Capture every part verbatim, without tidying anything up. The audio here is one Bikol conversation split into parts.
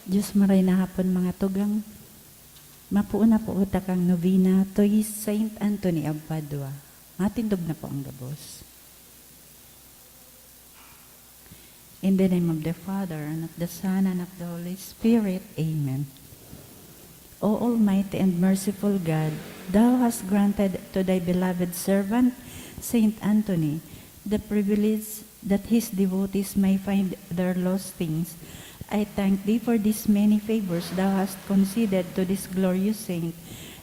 Diyos maray na hapon, mga tugang. Mapoon na po ta kan novena to Saint Anthony of Padua. Matindog na po ang gabos. In the name of the Father, and of the Son, and of the Holy Spirit. Amen. O Almighty and merciful God, Thou hast granted to Thy beloved servant, Saint Anthony, the privilege that his devotees may find their lost things. I thank Thee for these many favors Thou hast conceded to this glorious saint,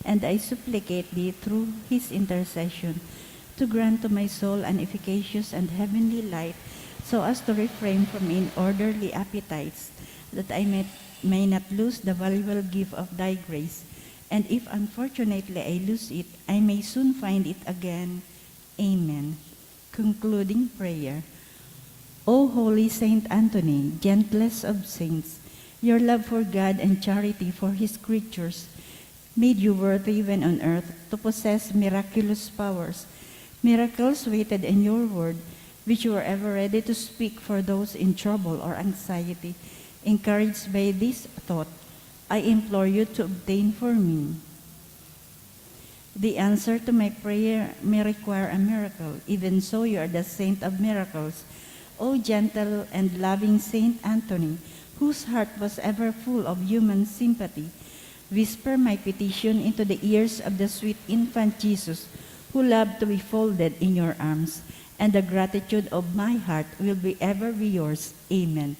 and I supplicate Thee through his intercession to grant to my soul an efficacious and heavenly light, so as to refrain from inordinary appetites, that I may, may not lose the valuable gift of Thy grace. And if unfortunately I lose it, I may soon find it again. Amen. Concluding prayer. O Holy Saint Anthony, gentlest of saints, your love for God and charity for His creatures made you worthy when on earth to possess miraculous powers, miracles written in your word, which you are ever ready to speak for those in trouble or anxiety. Encouraged by this thought, I implore you to obtain for me. The answer to my prayer may require a miracle. Even so, you are the saint of miracles. O gentle and loving Saint Anthony, whose heart was ever full of human sympathy, whisper my petition into the ears of the sweet infant Jesus, who loved to be folded in your arms, and the gratitude of my heart will be ever be yours. Amen.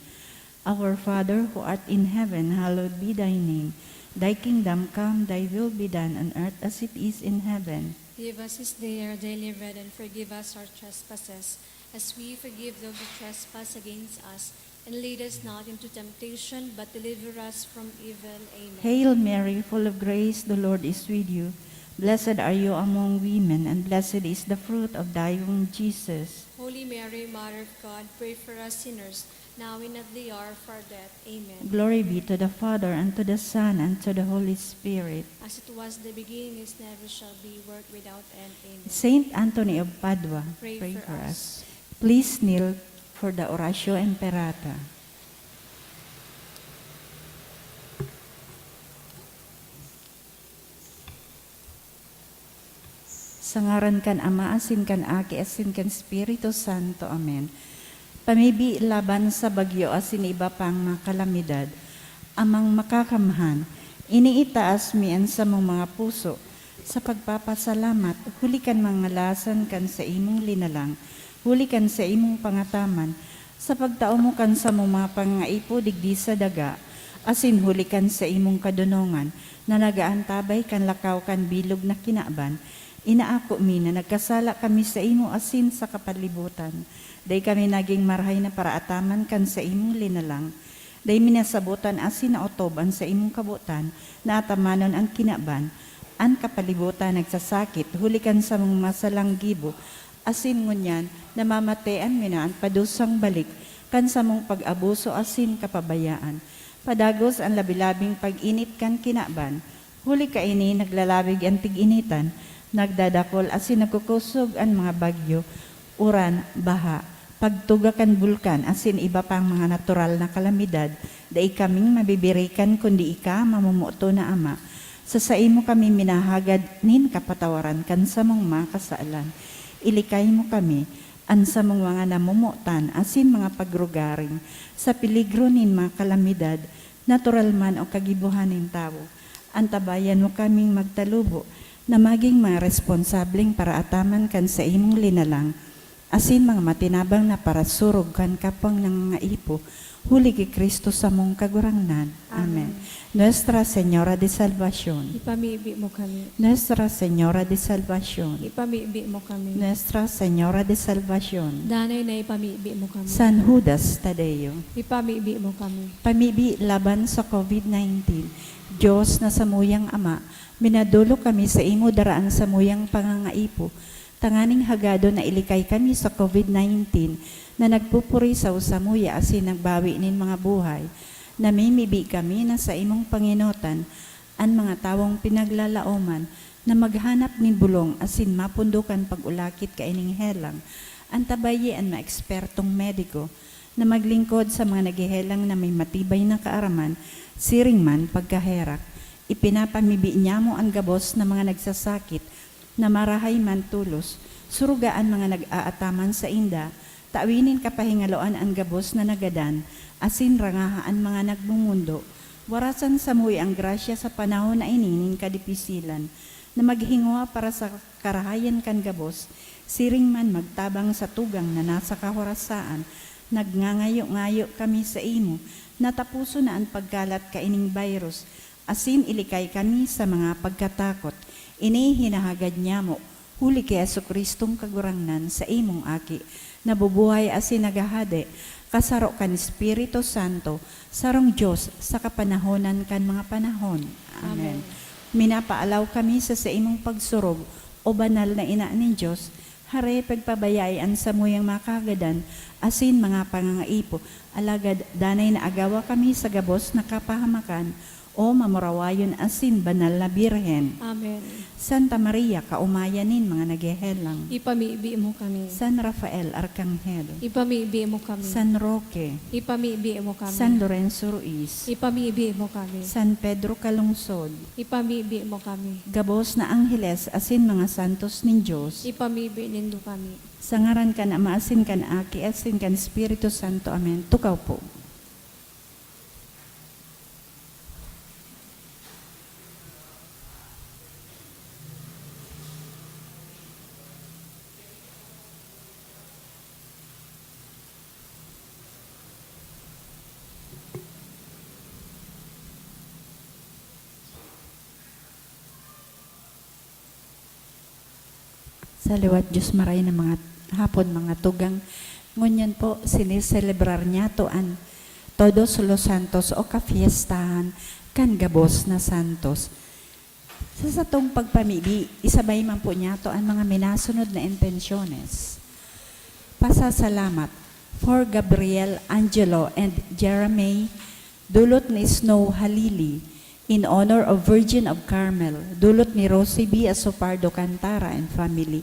Our Father, who art in heaven, hallowed be thy name. Thy kingdom come, thy will be done on earth as it is in heaven. Give us this day our daily bread, and forgive us our trespasses, as we forgive those who trespass against us. And lead us not into temptation, but deliver us from evil. Amen. Hail Mary, full of grace, the Lord is with you. Blessed are you among women, and blessed is the fruit of thy womb, Jesus. Holy Mary, Mother of God, pray for us sinners, now and at the hour of our death. Amen. Glory be to the Father, and to the Son, and to the Holy Spirit. As it was in the beginning, is now, ever shall be, world without end. Amen. Saint Anthony of Padua, pray for us. Please kneel for the Oratio Imperata. Sa ngaran kan Ama, asin kan Aki, asin kan Espiritu Santo. Amen. Pamibi laban sa bagyo asin iba pang mga kalamidad, Amang Makakamhan, iniitaas mi an samong mga puso sa pagpapasalamat huli kan mga ngalasan kan saimong linalang, huli kan saimong pangataman, sa pagtao mo kan samong mga pangangaipo digdi sa daga, asin huli kan saimong kadonongan na nag-aantabay kan lakaw kan bilog na kinaban. Inaako mi na nagkasala kami saimo asin sa kapalibotan. Dai kami nagin marahay na paraataman kan saimong linalang. Dai mi nasabotan asin naotob an saimong kabotan na atamanon an kinaban. An kapalibotan nagsasakit huli kan samong masalang gibo, asin ngunyan namamatean mi na an padusang balik kan samong pag-abuso asin kapabayaan. Padagos an labi-labing pag-init kan kinaban. Huli kaini, naglalabig an tig-initan, nagdadakol asin nagkukosog an mga bagyo, uran, baha, pagtuga kan bulkan asin iba pang mga natural na kalamidad. Dai kaming mabibirikan kundi ika, mamomoton na Ama. Sa saimo kami minahagad nin kapatawaran kan samong mga kasalan. Ilikay mo kami, an samong mga namomotan asin mga pagrugaring, sa peligro nin mga kalamidad, natural man o kagibohan nin tawo. Antabayan mo kaming magtalubo na magin mga responsableng paraataman kan saimong linalang, asin mga matinabang na parasurog kan kapwang nangangaipo, huli ki Cristo samong Kagurangnan. Amen. Amen. Nuestra Señora de Salvacion. Ipamibi mo kami. Nuestra Señora de Salvacion. Ipamibi mo kami. Nuestra Señora de Salvacion. Danay na ipamibi mo kami. San Judas Tadeo. Ipamibi mo kami. Pamibi laban sa COVID nineteen. Dios na samuyang Ama, minadolok kami saimo dara an samuyang pangangaipo, tanganing hagadon na ilikay kami sa COVID nineteen na nagpupurisaw samuya asin nagbawi nin mga buhay. Namimibi kami na saimong pangenotan an mga tawong pinaglalaoman na maghanap nin bolong asin mapundo kan pag-ulakit kaining helang. Antabayi an mga ekspertong mediko na maglingkod sa mga naghehelang na may matibay na kaaraman Siring man, pagkaherak, ipinapamibi niyamo an gabos na mga nagsasakit, na marahay man tolos, suruga an mga nag-aataman sainda, tawi nin kapahingaloan an gabos na nagadan, asin rangaha an mga nagmomondo. Warasan samo ang grasya sa panahon na ini nin kadipisilan, na maghingowa para sa karahayan kan gabos, siring man magtabang sa tugang na nasa kahorasaan. Nagngangayo-ngayo kami saimo na taposon na an pagkalat kaining virus, asin ilikay kami sa mga pagkatakot. Ini hinahagad nyamo, huli ki Jesu-Cristong Kagurangnan, saimong Aki, nabubuhay asin naghahade, kasaro kan Espiritu Santo, sarong Dios, sa kapanahonan kan mga panahon. Amen. Amen. Minapaalaw kami sa saimong pagsurog, O Banal na Ina nin Dios, Hari, pagpabayai an samuyang mga kahagadan asin mga pangangaipo, alagad danay na agawa kami sa gabos na kapahamakan, O mamurawayon asin banal na Birhen. Amen. Santa Maria, kaomayan nin mga naghehelang. Ipamibi mo kami. San Rafael, Arkanghel. Ipamibi mo kami. San Roque. Ipamibi mo kami. San Lorenzo Ruiz. Ipamibi mo kami. San Pedro Calungsod. Ipamibi mo kami. Gabos na angheles asin mga santos nin Dios. Ipamibi nindo kami. Sa ngaran kan Ama asin kan Aki asin kan Espiritu Santo. Amen. Tukaw po. Sa liwat Dios maray na mga hapon, mga tugang. Ngunyan po, siniselebrar niyato an Todos los Santos o kafiestahan kan gabos na santos. Sa satong pagpamibi, isabay man po niyato an mga minasunod na intensyones. Pasasalamat for Gabriel, Angelo, and Jeremy, dulot ni Snow Halili, in honor of Virgin of Carmel, dulot ni Rosie B. Asopardo Cantara and family.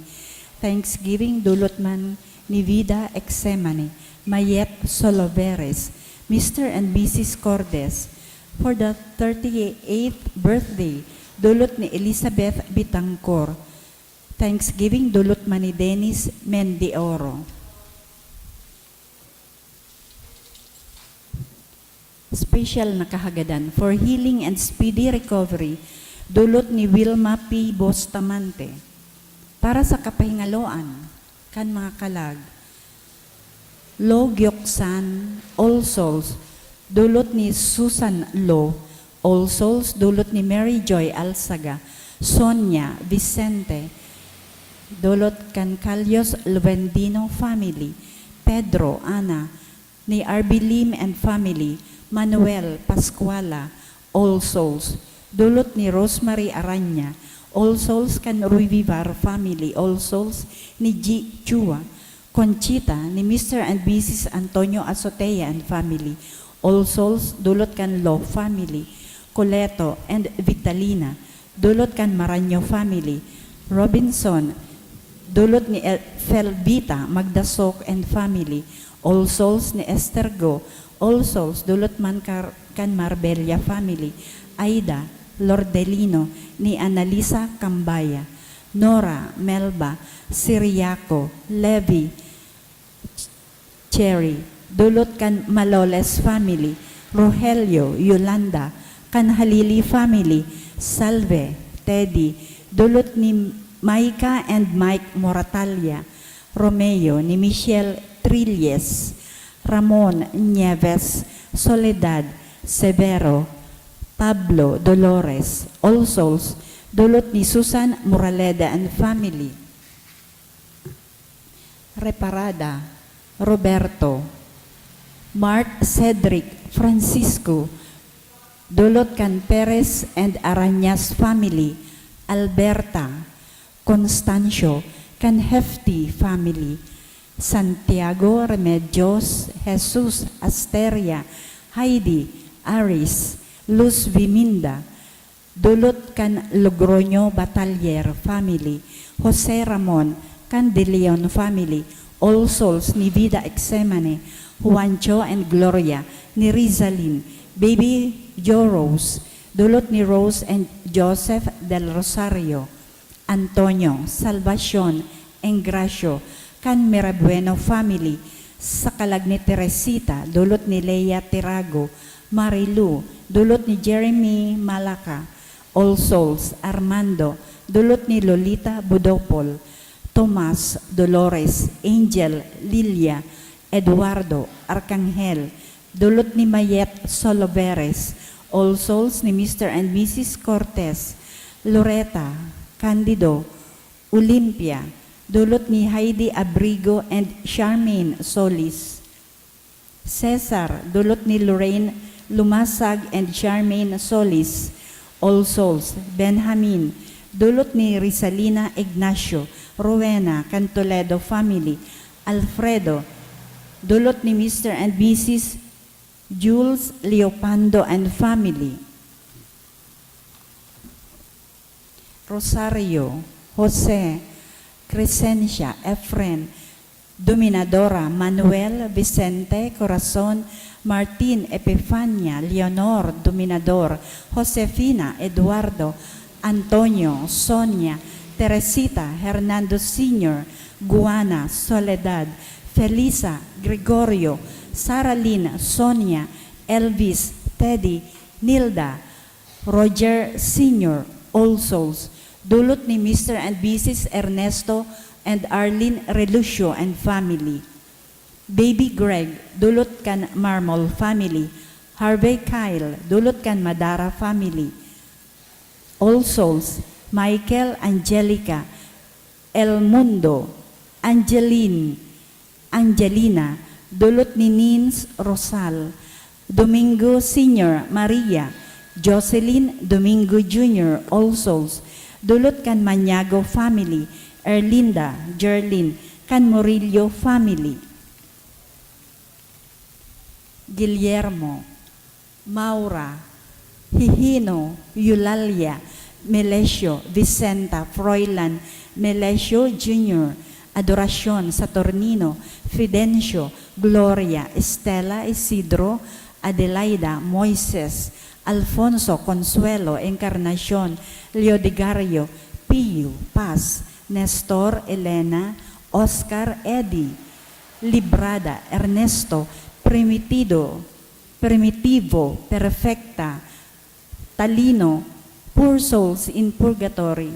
Thanksgiving, dulot man ni Vida Exemani, Mayet Soloveres, Mister and Missus Cordes, for the thirty-eighth birthday, dulot ni Elizabeth Bitancor. Thanksgiving, dulot man ni Dennis Mendioro. Special na kahagadan for healing and speedy recovery, dulot ni Wilma P. Bustamante. Para sa kapahingaloan kan mga kalag, Lo Gyoksan, All Souls, dulot ni Susan Lo, All Souls, dulot ni Mary Joy Alsaga, Sonia, Vicente, dulot kan Calios Lubendino family, Pedro, Ana, ni Arby Lim and family, Manuel, Pascuala, All Souls, dulot ni Rosemary Araña, All Souls kan Ruivivar family, All Souls ni G. Chua, Conchita, ni Mister and Missus Antonio Azotea and family, All Souls, dulot kan Lo family, Coleto and Vitalina, dulot kan Maraño family, Robinson, dulot ni El-, Felvita Magdasok and family, All Souls ni Esther Go, All Souls, dulot man kar-, kan Marbella family, Aida, Lordelino, ni Annalisa Cambaya, Nora, Melba, Siriaco, Levi, Cherry, dulot kan Maloles family, Rogelio, Yolanda, kan Halili family, Salve, Teddy, dulot ni Maika and Mike Moratalia, Romeo, ni Michelle Trilles, Ramon Nieves, Soledad, Severo, Pablo, Dolores, All Souls, dulot ni Susan Moraleda and family. Reparada, Roberto, Mark Cedric Francisco, dulot kan Perez and Arañas family, Alberta, Constancio, kan Hefty family, Santiago, Remedios, Jesus, Asteria, Heidi, Aris, Luz Viminda, dulot kan Logroño Batalier family, Jose Ramon kan De Leon family, All Souls ni Vida Exemani, Juancho and Gloria ni Rizalin, Baby Joe Rose, dulot ni Rose and Joseph Del Rosario, Antonio, Salvacion, Engracio, kan Mirabueno family, sa kalag ni Teresita, dulot ni Lea Tirago, Marilu, dulot ni Jeremy Malaca, All Souls, Armando, dulot ni Lolita Budopol, Tomas, Dolores, Angel, Lilia, Eduardo, Arcangel, dulot ni Mayet Soloveres, All Souls ni Mister and Missus Cortez, Loreta, Candido, Olimpia, dulot ni Heidi Abrigo and Charmaine Solis, Cesar, dulot ni Lorraine Lumasag and Charmaine Solis, All Souls, Benjamin, dulot ni Rizalina Ignacio, Rowena, kan Toledo family, Alfredo, dulot ni Mister and Missus Jules Leopando and family. Rosario, Jose, Crescencia, Efren, Dominadora, Manuel, Vicente, Corazon, Martin, Epifania, Leonor, Dominador, Josefina, Eduardo, Antonio, Sonia, Teresita, Hernando Senior, Guana, Soledad, Felisa, Gregorio, Sara Lynn, Sonia, Elvis, Teddy, Nilda, Roger Senior, All Souls, dulot ni Mister and Missus Ernesto and Arlene Relucio and family. Baby Greg, dulot kan Marmol family. Harvey Kyle, dulot kan Madara family. All Souls, Michael, Angelica, El Mundo, Angeline, Angelina, dulot ni Nins Rosal, Domingo Senior, Maria, Jocelyn, Domingo Junior, All Souls, dulot kan Maniago family, Erlinda, Jerlin, kan Murillo family. Guillermo, Maura, Hihino, Eulalia, Melesio, Vicenta, Froilan, Melesio Junior, Adoracion, Saturnino, Fidencio, Gloria, Estela, Isidro, Adelaida, Moises, Alfonso, Consuelo, Encarnacion, Leodegario, Pio, Paz, Nestor, Elena, Oscar, Eddie, Librada, Ernesto, Primitido, Primitivo, Perfecta, Talino, Poor Souls in Purgatory,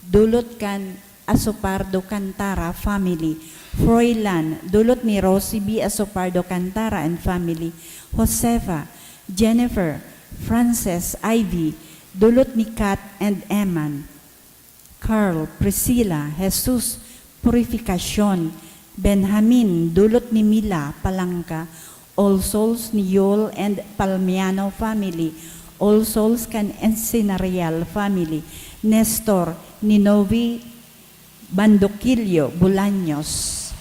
dulot kan Asopardo Cantara family, Froilan, dulot ni Rosie B. Asopardo Cantara and family, Josefa, Jennifer, Frances, Ivy, dulot ni Kat and Eman. Carl, Priscilla, Jesus, Purificacion, Benjamin, dulot ni Mila, Palangka, All Souls ni Yol and Palmiano family, All Souls kan Encenarial family, Nestor, ni Novi, Bandoquillo, Bolaños,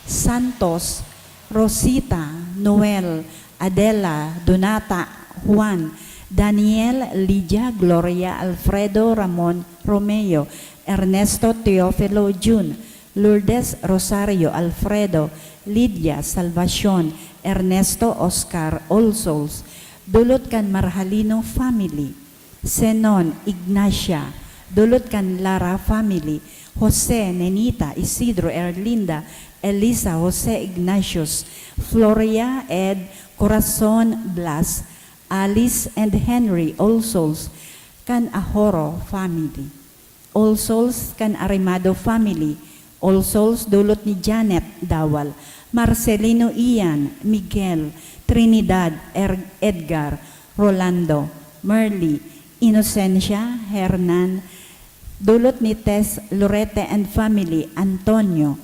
Santos, Rosita, Noel, Adela, Donata, Juan, Daniel, Lydia, Gloria, Alfredo, Ramon, Romeo, Ernesto, Teofilo, Jun, Lourdes, Rosario, Alfredo, Lydia, Salvacion, Ernesto, Oscar, All Souls, dulot kan Marhalino family. Zenon, Ignacia, dulot kan Lara family, Jose, Nenita, Isidro, Erlinda, Elisa, Jose, Ignatius, Floria, Ed, Corazon, Blas, Alice, and Henry, All Souls, kan Ahoro family. All Souls kan Arimado family, All Souls dulot ni Janet Dawal, Marcelino Ian, Miguel, Trinidad, Er-, Edgar, Rolando, Merly, Inocencia, Hernan, dulot ni Tess Lorete and family, Antonio,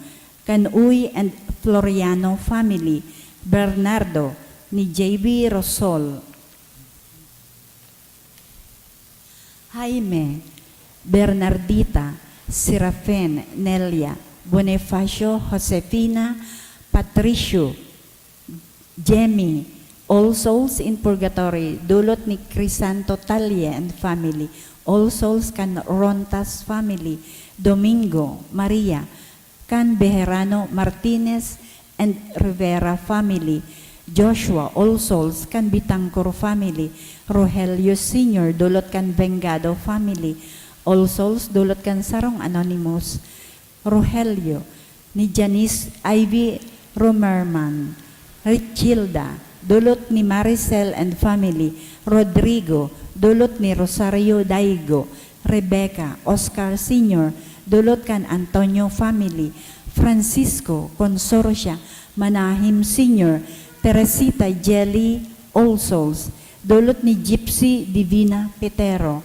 kan Uy and Floriano family, Bernardo, ni J B Rosol, Jaime, Bernardita, Serafen, Nelia, Bonifacio, Josefina, Patricio, Jemmy, All Souls in Purgatory, dulot ni Crisanto Talle and family, All Souls kan Rontas family, Domingo, Maria, kan Bejerano, Martinez, and Rivera family, Joshua, All Souls, kan Bitangcor family. Rogelio Senior, dulot kan Vengado family. All Souls, dulot kan sarong anonymous. Rogelio, ni Janice Ivy Romerman. Richilda, dulot ni Maricel and family. Rodrigo, dulot ni Rosario Daigo. Rebecca, Oscar Senior, dulot kan Antonio family. Francisco, Consorcia, Manahim Senior. Teresita, Jelly, All Souls, dulot ni Gypsy Divina Petero.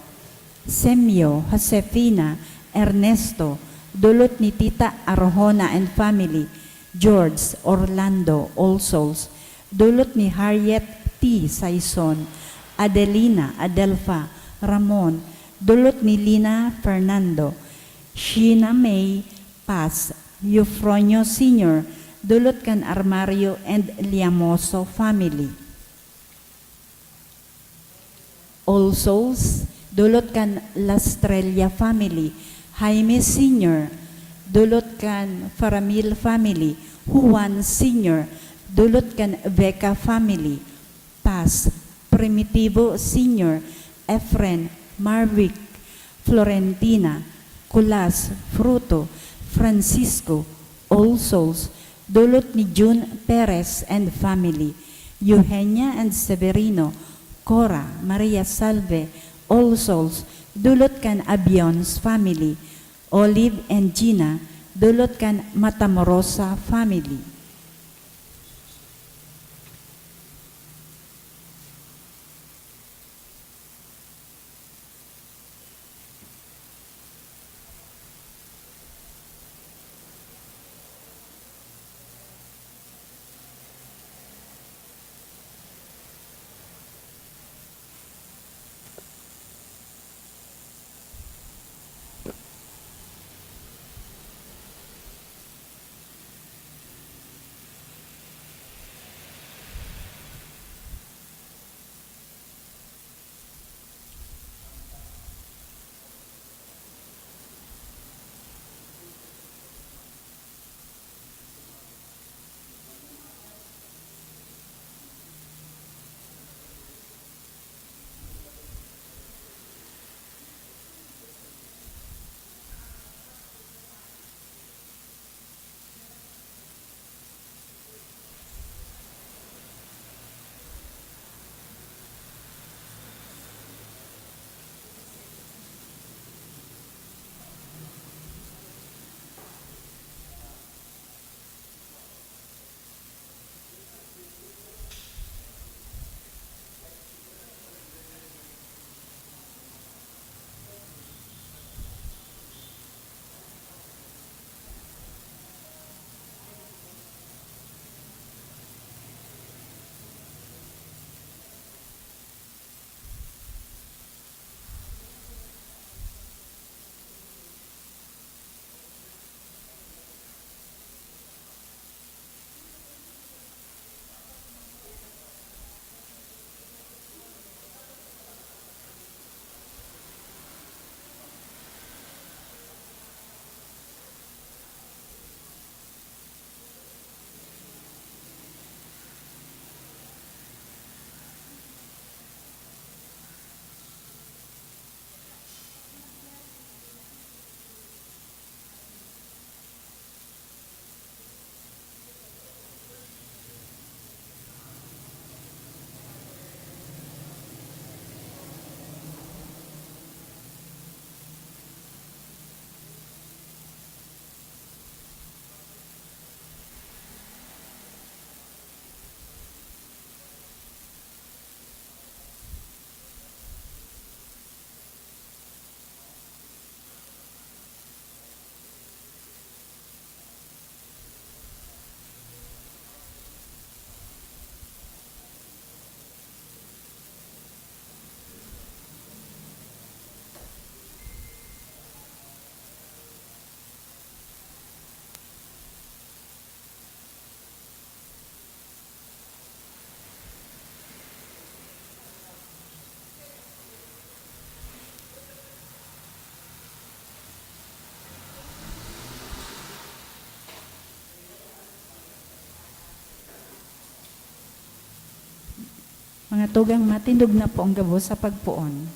Semyo, Josefina, Ernesto, dulot ni Tita Arjona and family. George, Orlando, All Souls, dulot ni Harriet T. Saison. Adelina, Adelfa, Ramon, dulot ni Lina Fernando. Sheena May, Paz, Eufronio Senior, dulot kan Armario and Liamoso family. All Souls, dulot kan Lastrella family. Jaime Senior, dulot kan Faramil family. Juan Senior, dulot kan Veca family. Paz, Primitivo Senior, Efren, Marvic, Florentina, Kulas, Fruto, Francisco, All Souls, dulot ni Jun Perez and family. Eugenia and Severino, Cora, Maria Salve, All Souls, dulot kan Abions family. Olive and Gina, dulot kan Matamorosa family. Mga tugang, matindog na po ang gabos sa pagpoon.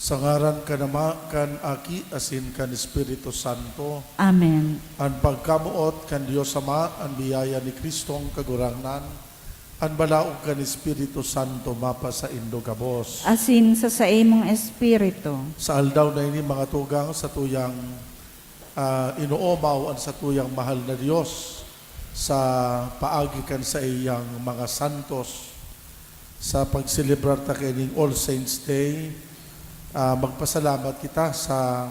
Sa ngaran kan Ama, kan Aki, asin kan Espiritu Santo. Amen. An pagkamoot kan Dios Ama, an biyaya ni Cristong Kagurangnan, an balaog kan Espiritu Santo mapasaindo gabos. Asin sa saimong espiritu. Sa aldaw na ini, mga tugang, satuyang, ah, inoomaw an satuyang mahal na Dios sa paagi kan saiyang mga santos. Sa pagselebrar ta kaining All Saints Day, ah, magpasalamat kita sa,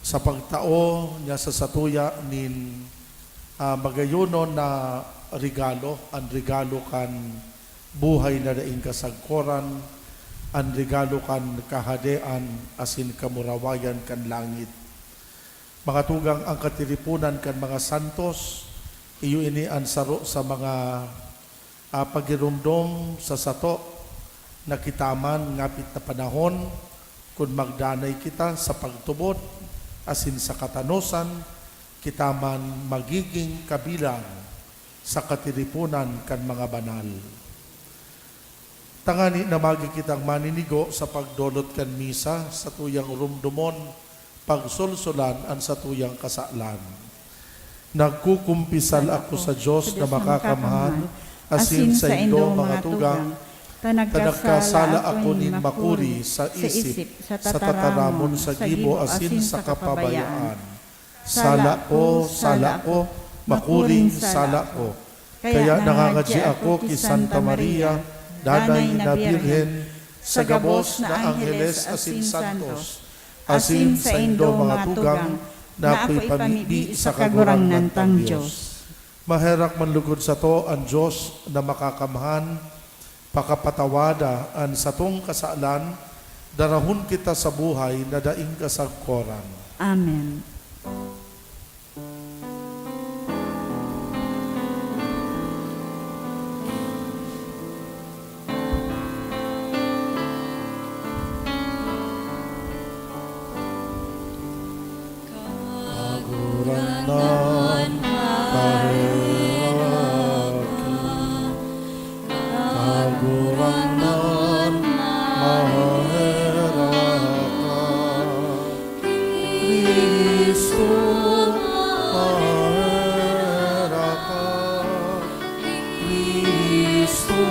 sa pagtao niya sa satuya nin, ah, magayonon na regalo, an regalo kan buhay na daing kasagkoran, an regalo kan Kahadean asin kamurawayan kan langit. Mga tugang, ang katiriponan kan mga santos, iyo ini an saro sa mga, ah, pagiromdom sa sato na kita man ngapit na panahon, kun magdanay kita sa pagtubod asin sa katanosan, kita man magiging kabilang sa katiriponan kan mga banal. Tangani na magi kitang maninigo sa pagdolot kan misa, satuyang romdomon, pagsolsolan an satuyang kasalan. Nagkukumpisal ako sa Dios na makakamhan, asin saindo, mga tugang, ta nagkasala ako nin makuri sa isip, sa tataramon, sa gibo, asin sa kapabayaan. Sala ko, sala ko, makuring sala ko. Kaya nangangadyi ako ki Santa Maria, Danay na Birhen, sa gabos na angheles asin santos, asin saindo, mga tugang, na ako'y pamibi sa Kagurangnan tang Dios. Maherak man lugod sato an Dios na makakamhan, pakapatawada an satong kasalan, darahon kita sa buhay na daing kasagkoran. Amen. Kagurangnan, maherak ka. Kagurangnan, maherak ka. Cristo, maherak ka. Cristo,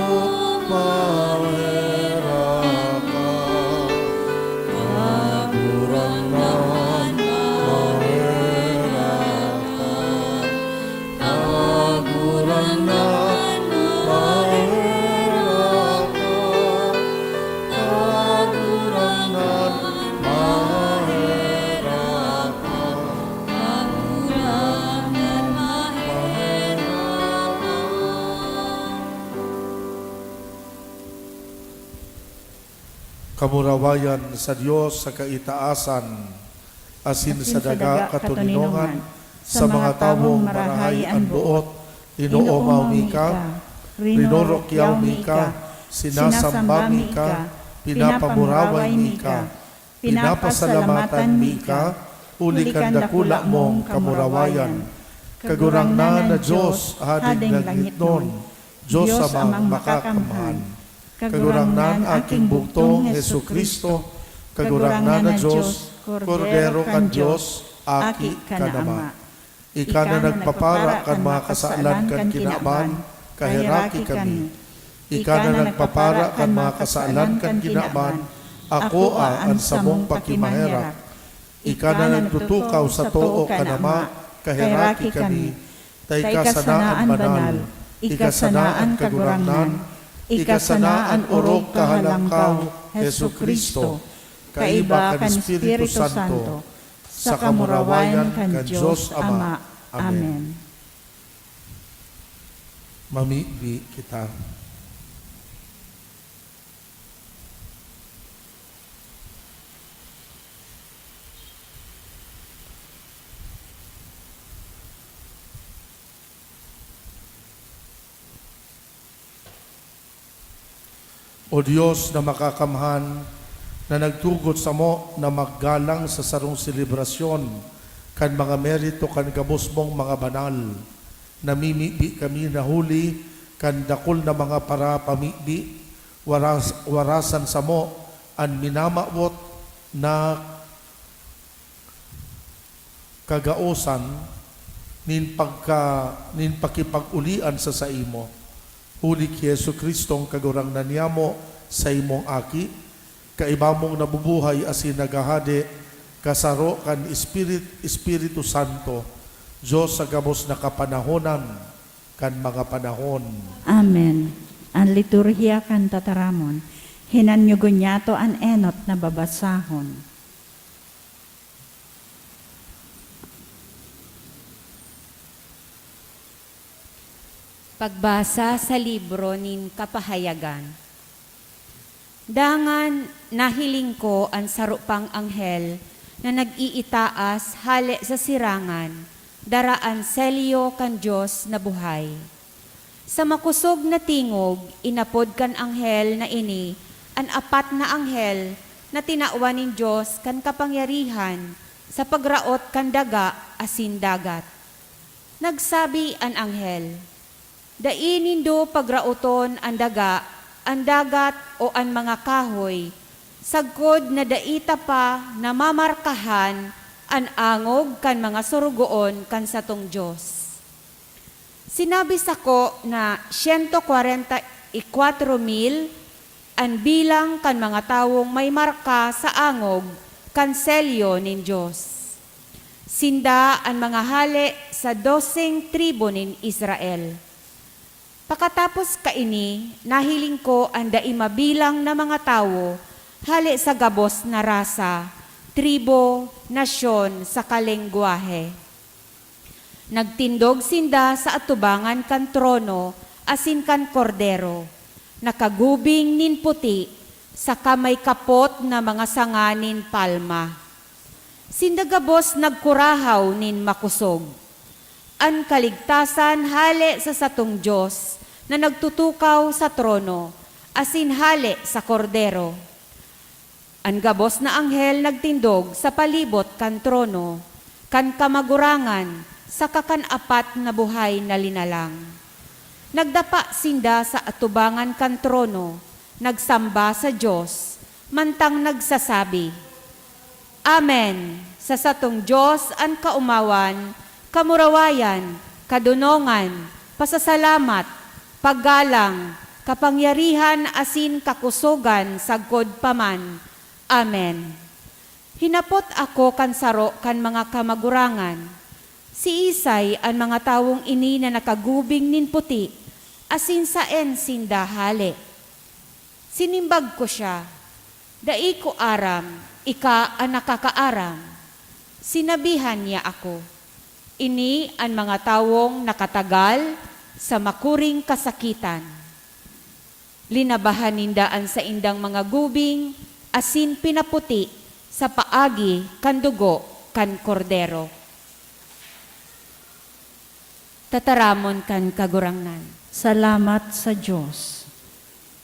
maherak ka. Kagurangnan, maherak ka. Kagurangnan, maherak ka. Kagurangnan, maherak ka. Kagurangnan, maherak ka. Kamurawayan sa Dios sa kaitaasan, asin sa daga katoninongan, sa mga tawong marahay an boot, inoomaw mi ka, rinorokyaw mi ka, sinasamba mi ka, pinapamuraway mi ka, pinapasalamatan mi ka, huli kan dakula mong kamurawayan. Kagurangnan na Dios, Hading langitnon, Dios Amang Makakamhan, Kagurangnan, Aking bugtong Jesu-Cristo, Kagurangnan na Dios, Kordero kan Dios, Aki kan Ama. Ika na nagpapara kan mga kasalan kan kinaban, kaheraki kami. Ika na nagpapara kan mga kasalan kan kinaban, akoa an samong pakimaherak. Ika na nagtutukaw sa too kan Ama, kaheraki kami. Ta ika sana an banal, ika sana an kagurangnan, ika sana an orog kahalangkaw, Jesu-Cristo, kaiba kan Espiritu Santo, sa kamurawayan kan Dios Ama. Amen. Mamibi kita. O Dios na makakamhan, na nagtugot samo na maggalang sa sarong selebrasyon kan mga merito kan gabos mong mga banal, namimibi kami na huli kan dakul na mga parapamibi, waras-, warasan samo an minamawot na kagaosan nin pagka-, nin pakipag-ulian sa saimo, huli ki Jesu-Cristong Kagurangnan niyamo, saimong Aki, kaiba mong nabubuhay asin naghahade, kasaro kan Espirit-, Espiritu Santo, Dios sa gabos na kapanahonan kan mga panahon. Amen. An liturhiya kan tataramon. Hinan nyo ngunyan an enot na babasahon. Pagbasa sa libro nin Kapahayagan. Dangan nahiling ko an saro pang anghel na nag-iitaas hale sa sirangan, dara an selyo kan Dios na buhay. Sa makosog na tingog, inapod kan anghel na ini an apat na anghel na tinawan nin Dios kan kapangyarihan sa pagraot kan daga asin dagat. Nagsabi an anghel, "Dai nindo pagraoton an daga, an dagat, o an mga kahoy, sagkod na dai ta pa namamarkahan an angog kan mga sorogoon kan satong Dios." Sinabi sako na siyento kwarenta y kwatro mil an bilang kan mga tawong may marka sa angog kan selyo nin Dios. Sinda an mga hale sa doseng tribu nin Israel. Pakatapos kaini, nahiling ko an dai mabilang na mga tawo hale sa gabos na rasa, tribu, nasyon, saka lengwahe. Nagtindog sinda sa atubangan kan trono asin kan Kordero, nakagubing nin puti saka may kapot na mga sanga nin palma. Sinda gabos nagkurahaw nin makosog, "An kaligtasan hale sa satong Dios na nagtutukaw sa trono asin hale sa Kordero." An gabos na anghel nagtindog sa palibot kan trono, kan kamagurangan, saka kan apat na buhay na linalang. Nagdapa sinda sa atubangan kan trono, nagsamba sa Dios, mantang nagsasabi, "Amen! Sa satong Dios an kaomawan, kamurawayan, kadonongan, pasasalamat, paggalang, kapangyarihan asin kakosogan sagkod pa man. Amen." Hinapot ako kan saro kan mga kamagurangan, "Siisay an mga tawong ini na nakagubing nin puti, asin saen sinda hale?" Sinimbag ko siya, "Dai ko aram, ika an nakakaaram." Sinabihan niya ako, "Ini an mga tawong nakatagal sa makuring kasakitan. Linabahan ninda an saindang mga gubing asin pinaputi sa paagi kan dugo kan Kordero." Tataramon kan Kagurangnan. Salamat sa Dios.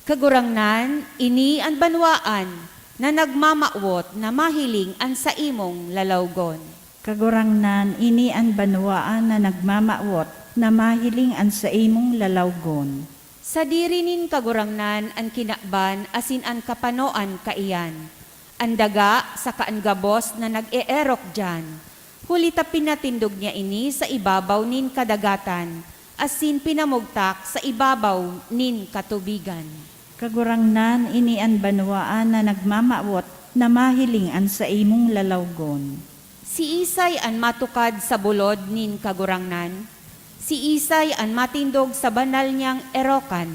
Kagurangnan, ini an banwaan na nagmamawot na mahiling an saimong lalawgon. Kagurangnan, ini an banwaan na nagmamawot na mahiling an saimong lalawgon. Sadiri nin Kagurangnan an kinaban asin an kapanoan kaiyan, an daga saka an gabos na nag-eerok diyan, huli ta pinatindog niya ini sa ibabaw nin kadagatan asin pinamugtak sa ibabaw nin katubigan. Kagurangnan, ini an banwaan na nagmamawot na mahiling an saimong lalawgon. Siisay an matukad sa bulod nin Kagurangnan? Siisay an matindog sa banal niyang erokan?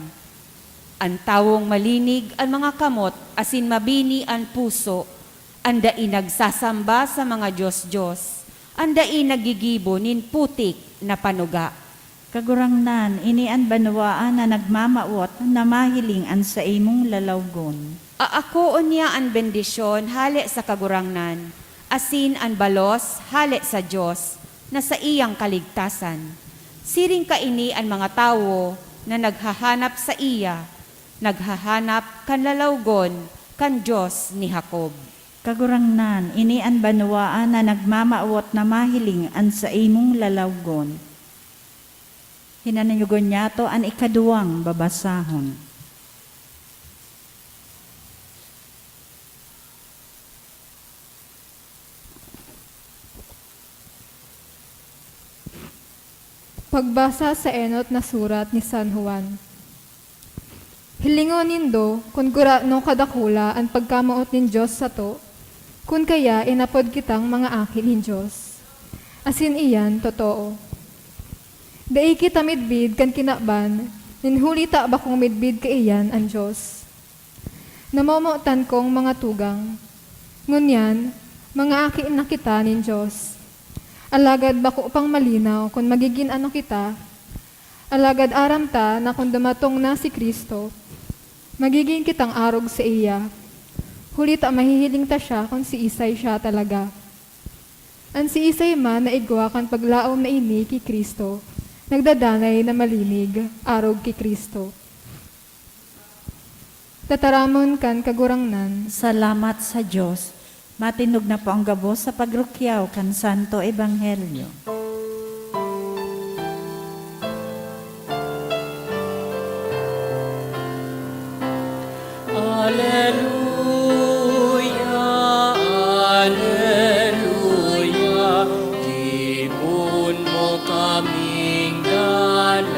An tawong malinig an mga kamot asin mabini an puso, an dai nagsasamba sa mga dios-dios, an dai naggigibo nin putik na panuga. Kagurangnan, ini an banwaan na nagmamawot na mahiling an saimong lalawgon. Aakoon niya an bendisyon hale sa Kagurangnan, asin an balos hale sa Dios na saiyang kaligtasan. Siring kaini an mga tawo na naghahanap saiya, naghahanap kan lalawgon kan Dios ni Jacob. Kagurangnan, ini an banwaan na nagmamawot na mahiling an saimong lalawgon. Hinanyogon niyato an ikaduwang babasahon. Pagbasa sa enot na surat ni San Juan. Hilingon nindo kun gurano kadakula an pagkamoot nin Dios sato, kun kaya inapod kitang mga aki nin Dios. Asin iyan totoo. Dai kita midbid kan kinaban, nin huli ta bakong midbid kaiyan an Dios. Namomotan kong mga tugang, ngunyan, mga aki na kita nin Dios. Alagad bako pang malinaw kun magigin ano kita. Alagad aram ta na kun dumatong na si Cristo, magigin kitang arog saiya, huli ta mahihiling ta siya kun siisay siya talaga. An siisay man na igwa kan paglaom na ini ki Cristo, nagdadanay na malinig arog ki Cristo. Tataramon kan Kagurangnan. Salamat sa Dios. Matindog na po ang gabos sa pagrukyaw kan Santo Ebanghelyo. Aleluya, aleluya, gibohon mo kaming dalan.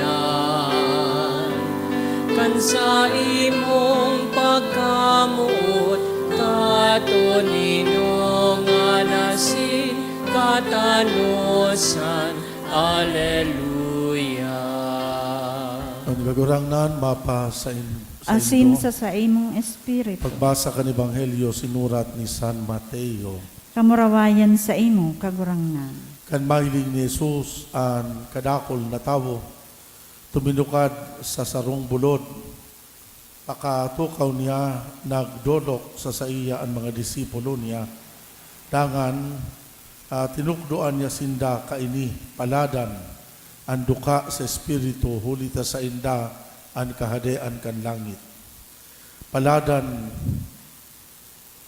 Kan saimong pagkamoot, katoninong asin, katanosan. Aleluya. An Kagurangnan mapa sa in-, sa Asin indo. Sa saimong espiritu. Pagbasa kan Ebanghelyo sinurat ni San Mateo. Kamurawayan saimo, Kagurangnan. Kan mahiling ni Jesus an kadakul na tawo, tuminukad sa sarong bulod. Pakatukaw niya, nagdolok sa saiya an mga disipulo niya. Dangan, ah, tinukdoan niya sinda kaini, paladan an duka sa espiritu, huli ta sainda an Kahadean kan langit. Paladan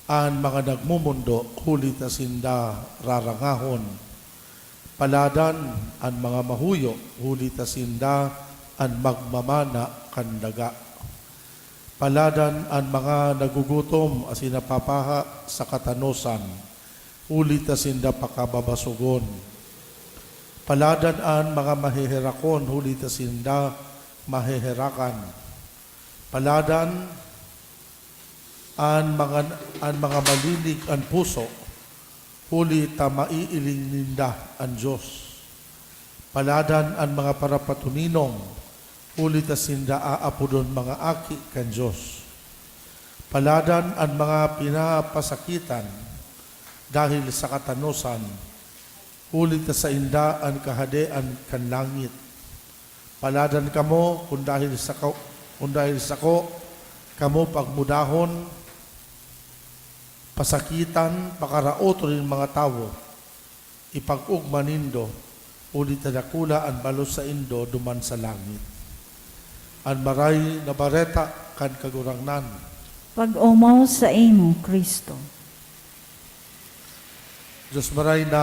an mga nagmomondo, huli ta sinda rarangahon. Paladan an mga mahuyo, huli ta sinda an magmamana kan daga. Paladan an mga nagugutom asin napapaha sa katanosan, huli ta sinda pakababasogon. Paladan an mga maheherakon, huli ta sinda maheherakan. Paladan an mga, an mga malinig an puso, huli ta maiiling ninda an Dios. Paladan an mga parapatoninong, huli ta sinda aapodon mga aki kan Dios. Paladan an mga pinapasakitan dahil sa katanosan, huli ta sainda an Kahadean kan langit. Paladan kamo kun dahil sako, kun dahil sako kamo pagmudahon, pasakitan, pakaraoton nin mga tawo. Ipag-ogma nindo, huli ta dakula an balos saindo duman sa langit. An Maray na Bareta kan Kagurangnan. Pag-omaw saimo, Cristo. Dios maray na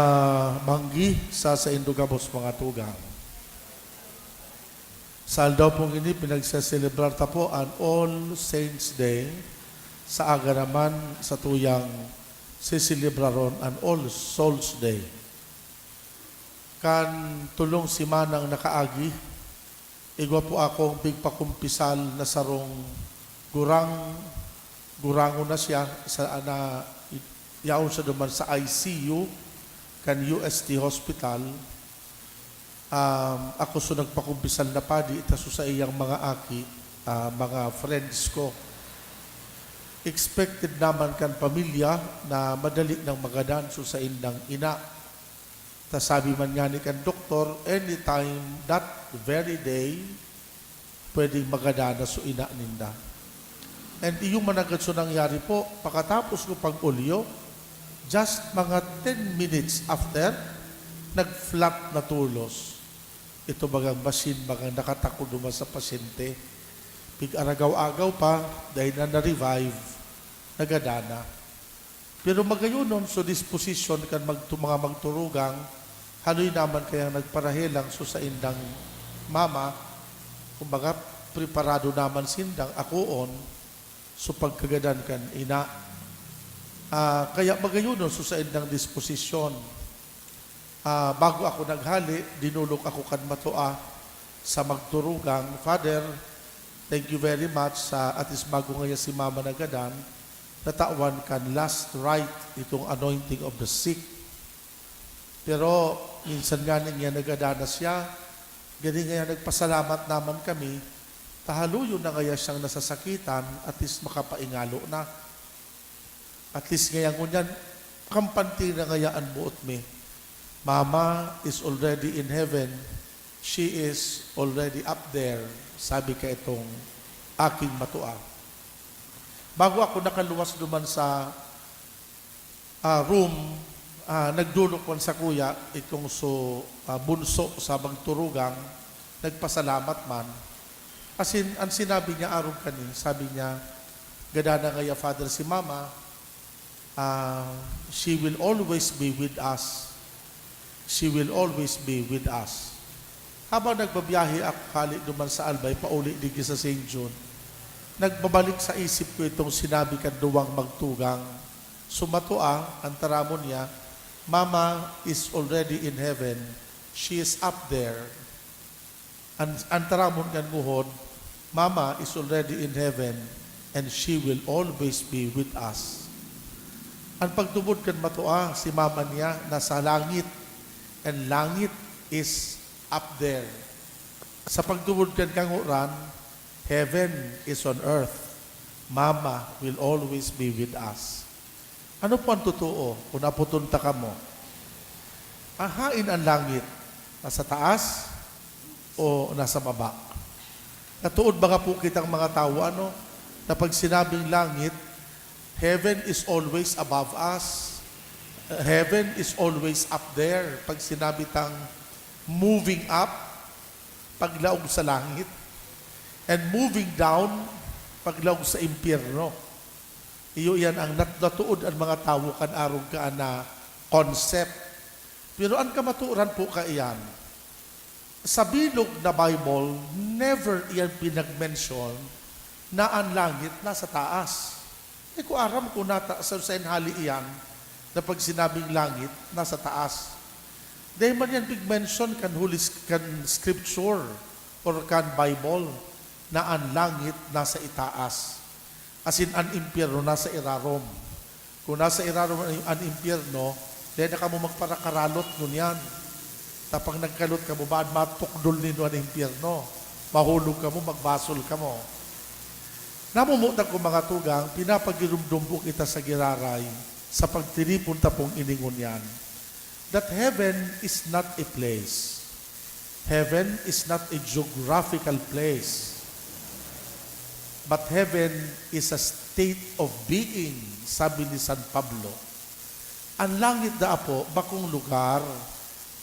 banggi sa saindo gabos mga tugang. Sa aldaw pong ini, pinagseselebrar ta po an All Saints Day. Sa aga naman, satuyang seselebraron an All Souls Day. Kan tolong semanang nakaagi, igwa po akong pigpakumpisal na sarong gurang-, gurangon na siya sa, na, yaon siya duman sa I C U kan U S T Hospital. Um, ako so nagpakumpisal na padi, ta so saiyang mga aki, ah, mga friends ko. Expected naman kan pamilya na madali nang magadan so saindang ina. Ta sabi man ngani kan doktor, anytime that very day, pwedeng magadana so ina ninda. And iyo man agad so nangyari po, pakatapos ko pag-ulyo, just mga ten minutes after, nag-flat na tolos. Ito bagang machine, bagang nakatakod duman sa pasyente. Pig-aragaw-agaw pa, dahil na na-revive, nagadana. Pero magayonon, so disposition kan magtu-, mga magturugang, haloy naman kayang nagparahelang so saindang mama, kumbaga, preparado naman sindang akoon so pagkagadan kan ina. Ah, kaya magayonon so saindang disposisyon. Ah, bago ako naghale, dinulok ako kan matua sa magturugang, "Father, thank you very much sa at least bago ngaya si Mama nagadan, natawan kan last rite itong anointing of the sick." Pero minsan nga niya nagadanas siya, gani ngaya nagpasalamat naman kami, ta haloyon na ngaya siyang nasasakitan, at least makapaingalo na. At least ngaya ngunyan, kampante na ngaya an boot mi. "Mama is already in heaven. She is already up there," sabi ka itong aking matua. Bago ako nakaluwas duman sa, ah, room, ah, nagdolok man sa kuya itong so, ah, bunso sa magturugang, nagpasalamat man. As in, ang sinabi niya arog kani, sabi niya, "Gada na ngaya, Father, si Mama, ah, she will always be with us. She will always be with us." Habang nagbabiyahe ako hale duman sa Albay, pauli digdi sa Saint John, nagbabalik sa isip ko itong sinabi kan duwang magtugang. Sumato, ah, ang taramon niya, "Mama is already in heaven. She is up there." An, an taramon kan nguhod, "Mama is already in heaven and she will always be with us." An pagtubod kan matua, si mama niya nasa langit, and langit is up there. Sa pagtubod kan kanghoran, heaven is on earth. Mama will always be with us. Ano po ang totoo kung naputon ta kamo? Hahain an langit, nasa taas o nasa baba? Natuod ba nga po kitang mga tawo, ano, na pag sinabing langit, heaven is always above us. Heaven is always up there. Pag sinabi tang moving up, paglaog sa langit. And moving down, paglaog sa impyerno. Iyo iyan ang nat-, natuod an mga tawo kan arog kaan na concept. Pero an kamatuoran po kaiyan, sa bilog na Bible, never iyan pinag-mention na an langit nasa taas. Di ko aram kung nata-, sa, saen hali iyan na pag sinabing langit, nasa taas. Dai man iyan pig-mention kan Holy S-, kan Scripture or kan Bible na an langit nasa itaas. Asin an impyerno nasa irarom. Kung nasa irarom an, an impyerno, dai na kamo magparakaralot ngunyan. Ta pag nagkalot kamo, baan matukdol nindo an impyerno. Mahulog kamo, magbasol kamo. Namumutan ko, mga tugang, pinapagiromdom po kita sa giraray sa pagtiripon ta pong ini ngunyan, that heaven is not a place. Heaven is not a geographical place, but heaven is a state of being, sabi ni San Pablo. An langit daa po, bakong lugar,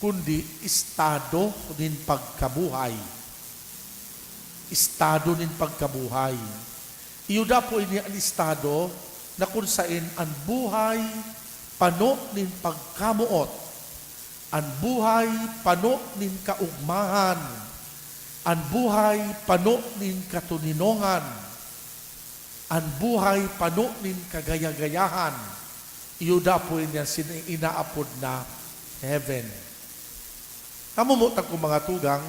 kundi estado nin pagkabuhay. Estado nin pagkabuhay. Iyo daa po ini an estado na kun saen an buhay pano nin pagkamoot, an buhay pano nin kaogmahan, an buhay pano nin katoninongan, an buhay pano nin kagaya-gayahan. Iyo daa po ini an sin-, inaapod na heaven. Namumutan ko, mga tugang,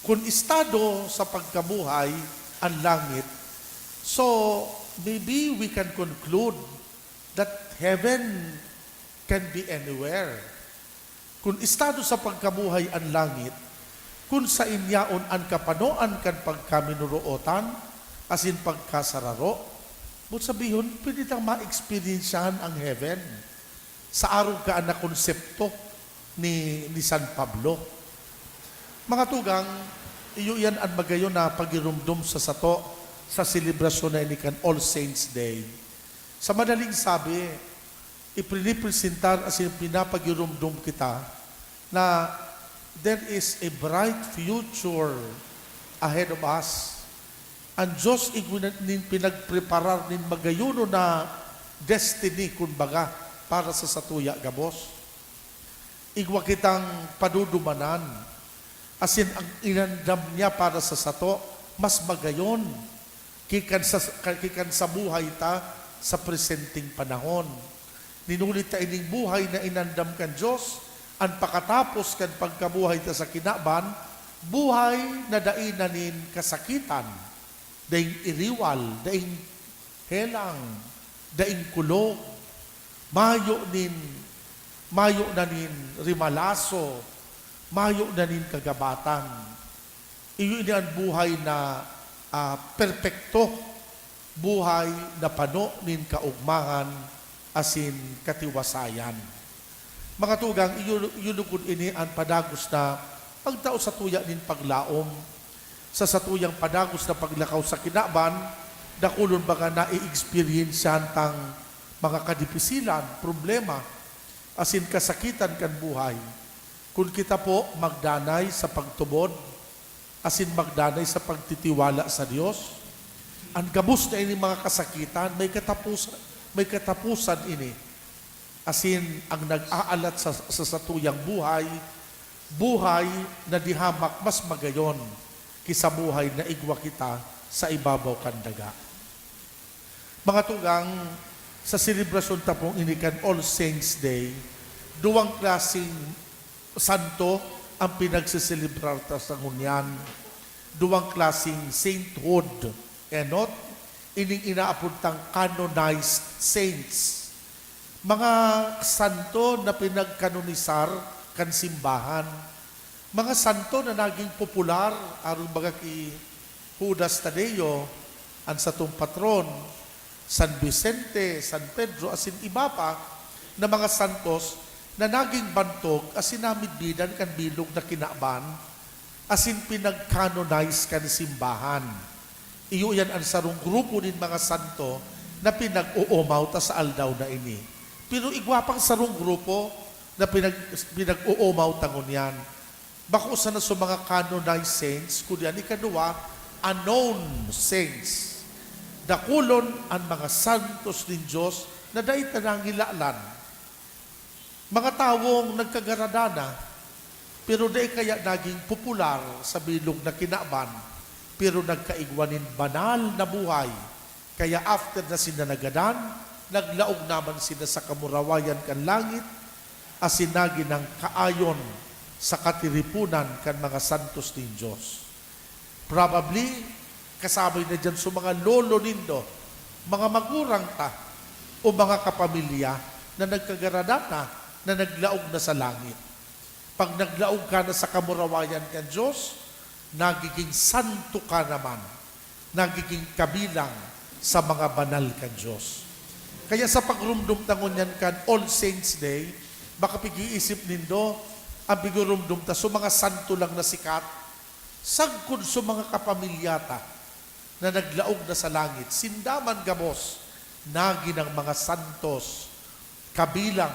kun estado sa pagkabuhay an langit, so maybe we can conclude that heaven can be anywhere. Kun estado sa pagkabuhay an langit, kun saen yaon an kapanoan kan pagkaminorootan asin pagkasararo, boot sabihon, pwede tang maeksperiensyahan ang heaven sa arog kaan na konsepto. ni, ni San Pablo. Mga tugang, iyo iyan an magayon na pagirumdom sa sato sa selebrasyon na ini kan All Saints Day. Sa madaling sabi, ipinipresentar asin pinapagirumdom kita na there is a bright future ahead of us. An Diyos igwa nin pinagpreparar nin magayonon na destiny, kun baga, para sa satuya gabos. Igwa kitang padudumanan, asin ang inandam niya para sa sato mas magayon ki kan sa, ki kan sa buhay ta sa presenteng panahon. Ninuli ta ining buhay na inandam kan Dios, an pakatapos kan pagkabuhay ta sa kinaban, buhay na dai na nin kasakitan, daing iriwal, daing helang, daing kulog, mayo nin, mayo na nin rimalaso, mayo na nin kagabatan. Iyo ini an buhay na, ah, perpekto, buhay na pano nin kaogmahan asin katiwasayan. Mga tugang, iyo, iyo lugod ini an padagos na pagtao satuya nin paglaom. Sa satuyang padagos na paglakaw sa kinaban, dakulon baga na-eeksperyensyahan tang mga kadipisilan, problema, asin kasakitan kan buhay. Kun kita po magdanay sa pagtubod asin magdanay sa pagtitiwala sa Dios, an gabos na ining mga kasakitan may katapusan, may katapusan ini. Asin ang nag-aalat sa, sa satuyang buhay, buhay na dihamak mas magayon ki sa buhay na igwa kita sa ibabaw kan daga. Mga tugang, sa selebrasyon ta pong ini kan All Saints Day, duwang klaseng santo ang pinagseselebrar ta sa ngunyan. Duwang klaseng sainthood, enot, ining inaapod tang canonized saints. Mga santo na pinagkanonisar kan simbahan. Mga santo na naging popular, arog baga ki Judas Tadeo, an satong patron, San Vicente, San Pedro, asin iba pa na mga santos na naging bantog asin namidbidan kan bilog na kinaban asin pinag-canonize kan simbahan. Iyo iyan an sarong grupo nin mga santo na pinag-oomaw ta sa aldaw na ini. Pero igwa pang sarong grupo na pinag-, pinag-oomaw ta ngunyan. Bako sana sa mga canonized saints, kundi an ikaduwa, unknown saints. Dakulon an mga santos nin Dios na dai ta nangilalan. Mga tawong nagkagaradana, pero dai kaya naging popular sa bilog na kinaban, pero nagkaigwa nin banal na buhay. Kaya after na sinda nagadan, naglaog naman sinda sa kamurawayan kan langit, asin nagin nang kaayon sa katiriponan kan mga santos nin Dios. Probably, kasabi na diyan sa mga lolo nindo, mga magurang ta, o mga kapamilya na nagkagaradana na naglaog na sa langit. Pag naglaog ka na sa kamurawayan kan Dios, nagiging santo ka naman, nagiging kabilang sa mga banal kan Dios. Kaya sa pagrumdom ta ngunyan kan All Saints Day, baka pig-iisip nindo, ang pigurumdom ta sa mga santo lang na sikat, sagkod sa mga kapamilya ta na naglaog na sa langit, sinda man gabos nagin nang mga santos, kabilang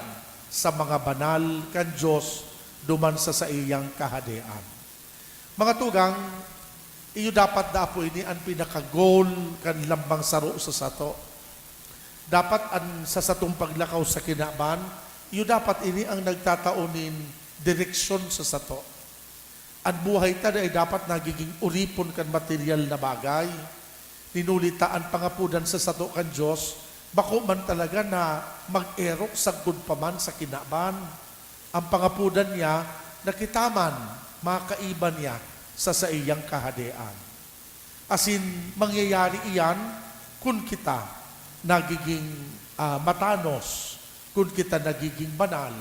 sa mga banal kan Dios duman sa saiyang Kahadean. Mga tugang, iyo dapat na apo ini an pinaka-goal kan lambang saro sa sato. Dapat an sa satong paglakaw sa kinaban, iyo dapat ini ang nagtatao nin direksyon sa sato. An buhay ta dai dapat nagiging oripon kan materyal na bagay. Ninuli ta an pangapodan sa sato kan Dios, bako man talaga na mag-erok sagkod pa man sa kinaban. An pangapodan niya na kita man makaiba niya sa saiyang Kahadean. Asin mangyayari iyan kun kita nagiging, ah, matanos, kun kita nagiging banal,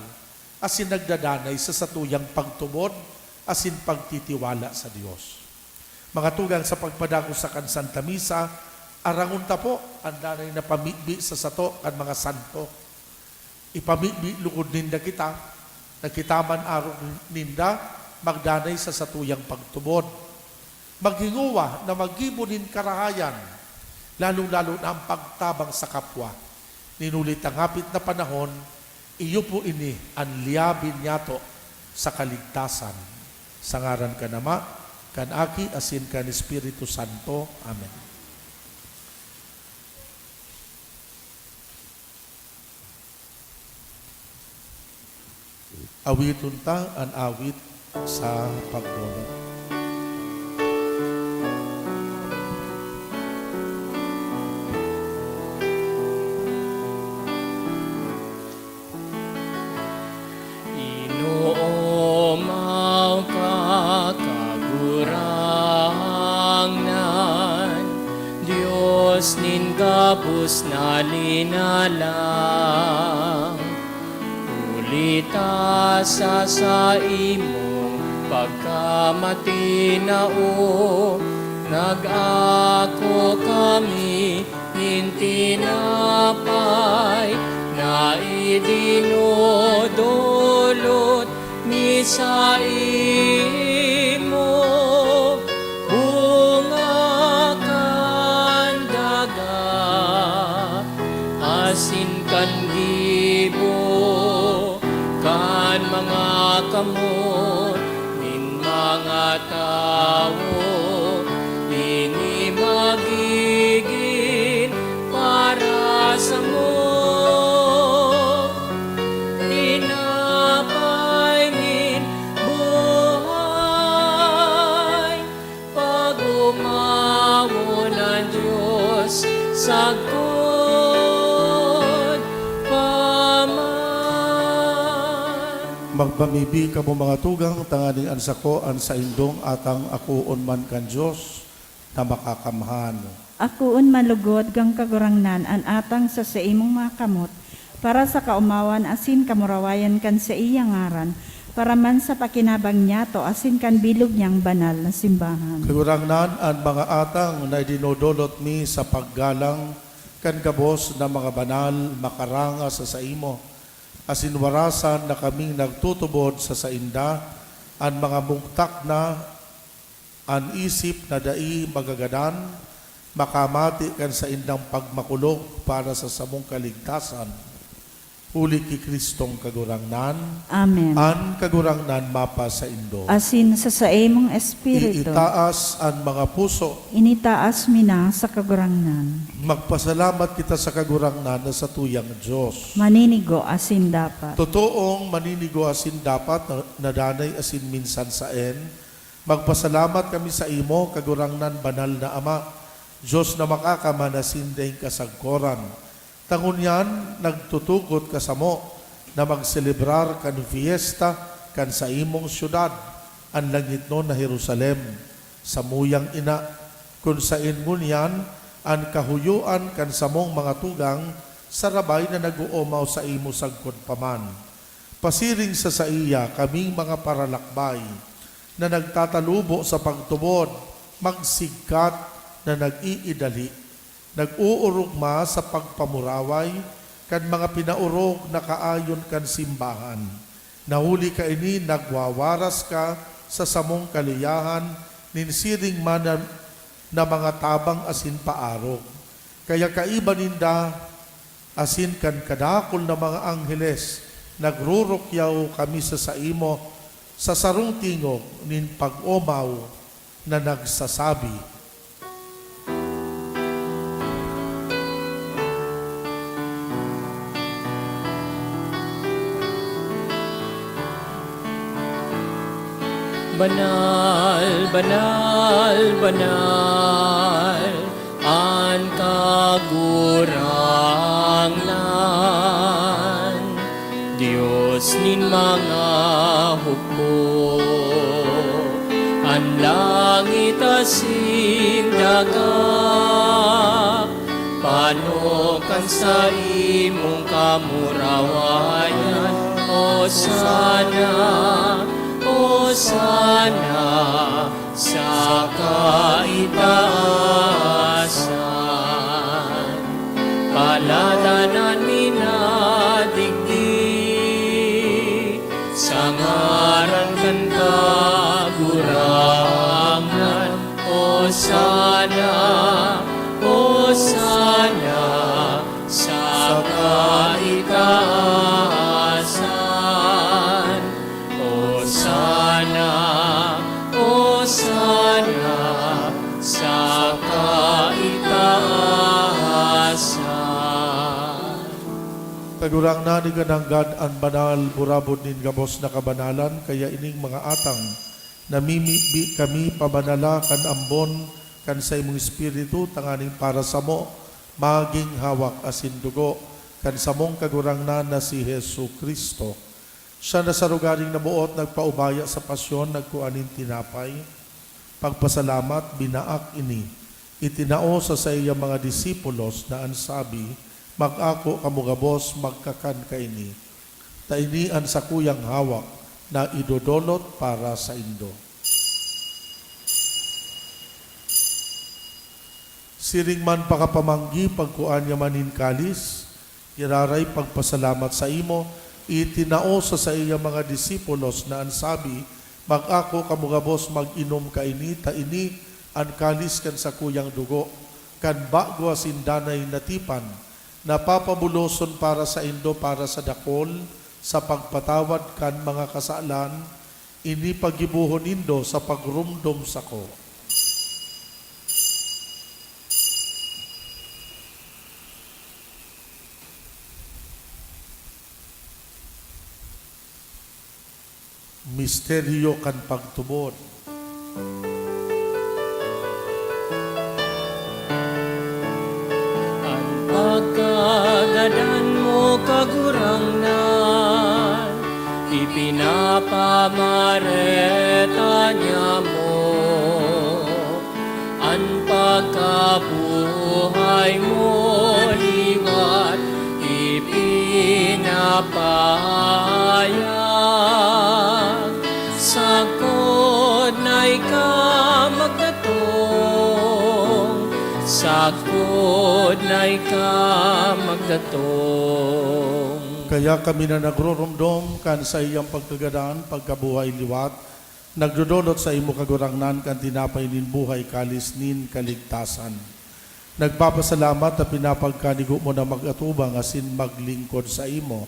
asin nagdadanay sa satuyang pagtubod asin pagtitiwala sa Dios. Mga tugang, sa pagpadagos sa kan Santa Misa, arangon ta po an danay na pamibi sa sato kan mga santo. Ipamibi lugod ninda kita, Nagkitaman arog ninda magdanay sa satuyang pagtubod. Maghingowa na maggibo nin karahayan, lalong-lalo na ang pagtabang sa kapwa. Nin huli ta ngapit na panahon, iyo po ini an liyabi niyato sa kaligtasan. Sa ngaran kan Ama, kan Aki, asin kan Espiritu Santo. Amen. Awiton ta an awit sa pagdolot. Inoomaw ka, Kagurangnan, Dios nin gabos na linalang. Huli ta sa saimong pagkamatinao, nag-ako kami nin tinapay na idinodolot mi saimo, bunga kan daga asin kan gibo kan mga kamot nin mga tawo. Ini magigin para samo, tinapay nin buhay. Pag-omawon an Dios sagkod pa man. Magpamibi kamo, mga tugang, tanganing an sako an saindong atang akoon man kan Dios na Makakamhan. Akoon man lugod kan Kagurangnan an atang sa saimong mga kamot, para sa kaomawan asin kamurawayan kan saiyang ngaran, para man sa pakinabang niyato asin kan bilog niyang banal na simbahan. Kagurangnan, an mga atang na idinodolot mi sa paggalang kan gabos na mga banal makaranga sa saimo, asin warasan na kaming nagtutubod sa sainda, an mga mugtak na an isip na dai magagadan, makamati kan saindang pagmakulog para sa samong kaligtasan, huli ki Cristong Kagurangnan. Amen. An Kagurangnan mapasaindo. Asin sa saimong espiritu. Iitaas an mga puso. Initaas mi na sa Kagurangnan. Magpasalamat kita sa Kagurangnan na satuyang Dios. Maninigo asin dapat. Totoong maninigo asin dapat na, na danay asin minsan saen, magpasalamat kami saimo, Kagurangnan, Banal na Ama, Dios na Makakamhan asin daing kasagkoran. Ta ngunyan nagtutugot ka samo na magselebrar kan fiesta kan saimong syudad, an langitnon na Jerusalem. Samuyang ina, kun saen ngunyan an kahuyoan kan samong mga tugang sarabay na nag-oomaw saimo sagkod pa man. Pasiring sa saiya, kaming mga paralakbay na nagtatalubo sa pagtubod, magsigkat na nag-iidali, nag-oorogma sa pagpamuraway kan mga pinaorog na kaayon kan simbahan, na huli kaini nagwawaras ka sa samong kaliyahan nin siring man na, na mga tabang asin paarog. Kaya kaiba ninda, asin kan kadakul na mga angheles, nagrurukyaw kami sa saimo sa sarong tingog nin pag-omaw na nagsasabi, "Banal, banal, banal an Kagurangnan, Dios nin mga hukbo. An langit asin daga pano kan saimong kamurawayan. Hosana, Hosana sa kaitaasan. Paladanan mi na digdi sa Ngaran kan Kagurangnan, Hosana, Hosana sa kaitaasan. Hosana, Hosana sa kaitaasan. Kagurangnan, ika nanggad an banal, burabod nin gabos na kabanalan, kaya ining mga atang, namimibi kami pabanala kan ambon kan saimong Espiritu, tanganing para samo magin hawak asin dugo kan samong Kagurangnan na si Jesu-Cristo. Siya na sa rogaring naboot nagpaubaya sa pasyon, nagkua nin tinapay, pagpasalamat, binaak ini, itinao sa saiyang mga disipulos na an sabi, "Mag-ako kamo gabos, magkakan kaini, ta ini an sakuyang hawak na idodolot para saindo." Siring man pakapamanggi, pagkua niya man nin kalis, giraray pagpasalamat saimo, itinao sa saiyang mga disipulos na an sabi, "Mag-ako kamo gabos, mag-inom kaini, ta ini an kalis kan sakuyang dugo, kan bago asin danay na tipan, na papabuloson para saindo para sa dakol sa pagpatawad kan mga kasalan. Ini paggibohon nindo sa pagromdom sako." Misteryo kan pagtubod. An pagkagadan mo, Kagurangnan, ipinapamareta niamo. An pagkabuhay mo liwat ipinapahayag. Sagkod na ika magdatong, sagkod na ika magdatong. Kaya kami na nagroromdom kan saiyang pagkagadan, pagkabuhay liwat, nagdodolot saimo, Kagurangnan, kan tinapay nin buhay, kalis nin kaligtasan. Nagpapasalamat ta pinapagkanigo mo na mag-atubang asin maglingkod saimo.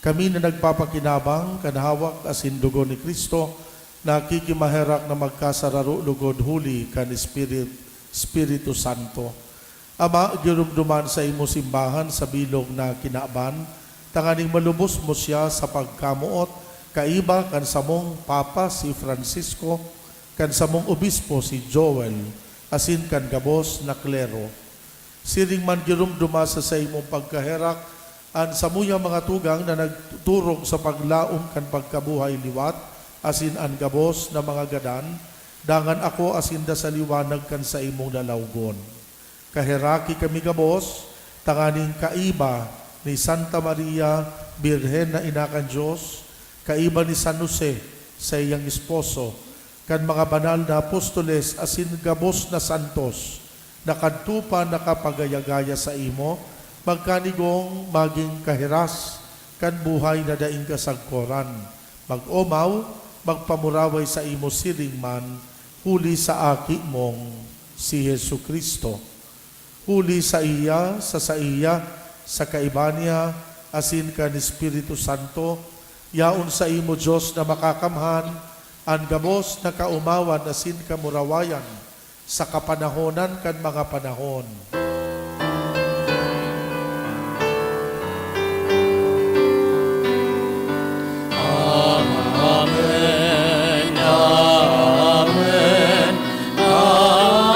Kami na nagpapakinabang kan hawak asin dugo ni Cristo, nakikimaherak na magkasararo logod huli kan Espirit-, Espiritu Santo. Ama, giromdoman saimo simbahan sa bilog na kinaban, tanganing malubos mo siya sa pagkamoot, kaiba kan samong Papa, si Francisco, kan samong Obispo, si Joel, asin kan gabos na klero. Siring man giromdoma sa saimong pagkaherak an samuyang mga tugang na nagturog sa paglaom kan pagkabuhay liwat, asin an gabos na mga gadan, dangan ako asin da sa liwanag kan saimong lalawgon. Kaheraki kami gabos, tanganing kaiba ni Santa Maria, Birhen na Ina kan Dios, kaiba ni San Jose, saiyang esposo, kan mga banal na apostoles asin gabos na santos, na kadto pa nakapagaya-gaya saimo, magkanigong magin kahiras kan buhay na daing kasagkoran. Mag-omaw, magpamuraway saimo siring man, huli sa Aki mong si Jesu-Cristo. Huli saiya, sa saiya, sa kaiba niya, asin kan Espiritu Santo, yaon saimo, Dios na Makakamhan, an gabos na kaomawan asin kamurawayan, sa kapanahonan kan mga panahon. Amen, amen, amen.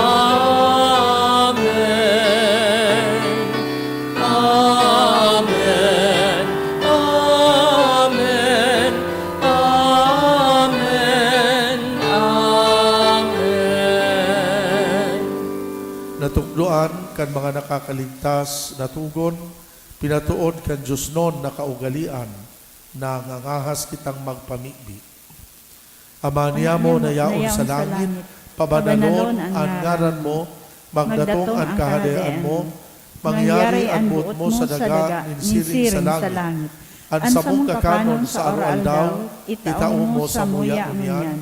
Amen, amen, amen, amen. Natukdoan kan mga nakakaligtas na tugon, pinatood kan diosnon na kaugalean, nangangahas kitang magpamibi. Ama niyamo na yaon sa langit, pabananon an ngaran mo, magdatong an kahadean mo, mangyari an boot mo sa daga nin siring sa langit. An samong kakanon sa aroaldaw, itao mo samuya ngunyan,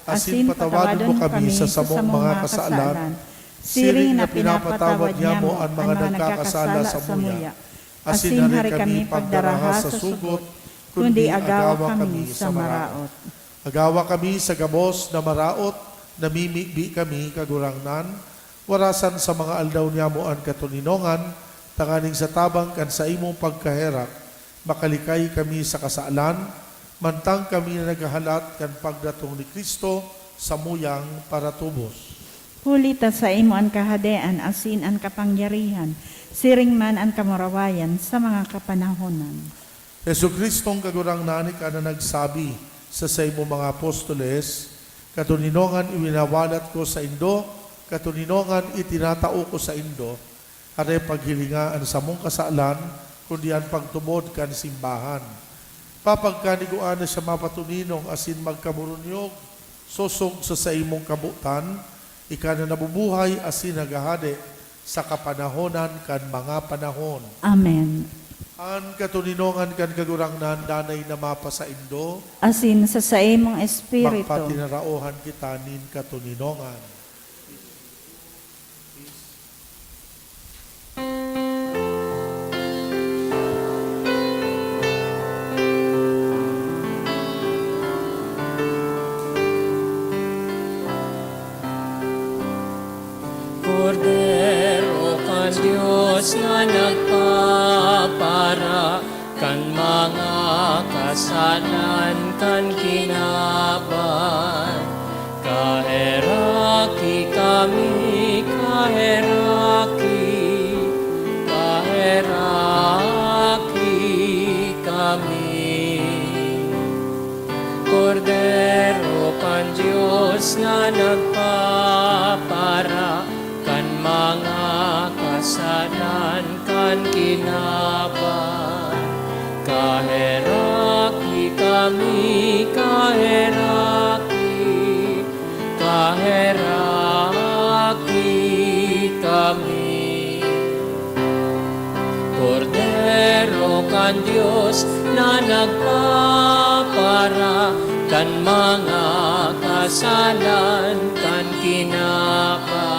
asin patawadon mo kami sa samong mga kasalan, siring na pinapatawad niamo an mga nagkakasala samuya. Asin hare kami pagdaraha sa sugot, kundi agawa kami sa maraot. Agawa kami sa gabos na maraot, namimibi kami, Kagurangnan, warasan sa mga aldaw niamo an katoninongan, tanganing sa tabang kan saimong pagkaherak, makalikay kami sa kasalan, mantang kami naghahalat kan pagdatong ni Cristo samuyang paratubos. Huli ta saimo an kahadean asin an kapangyarihan, siring man an kamurawayan sa mga kapanahonan. Jesu-Cristong Kagurangnan, ika na nagsabi sa saimong mga apostoles, "Katoninongan iwinawalat ko saindo, katoninongan itinatao ko saindo." Hare paghilinga an samong kasalan, kundi an pagtubod kan simbahan. Papagkanigoan na siya mapatoninong asin magkaburunyog, sosog sa saimong kabotan, ika na nabubuhay asin naghahade sa kapanahonan kan mga panahon. Amen. An katoninongan kan Kagurangnan danay na mapasaindo. Asin sa saimong espiritu. Magpatinaraohan kita nin katoninongan. Kordero kan Dios na nagpapara kan mga kasalan kan kinaban. Kaheraki kami, kaheraki, kaheraki kami. Kordero kan Dios na nagpapara kan mga kasalan kan kinaban. Kaheraki kami, kaheraki, kaheraki kami. Kordero kan Dios na nagpapara kan mga kasalan kan kinaban.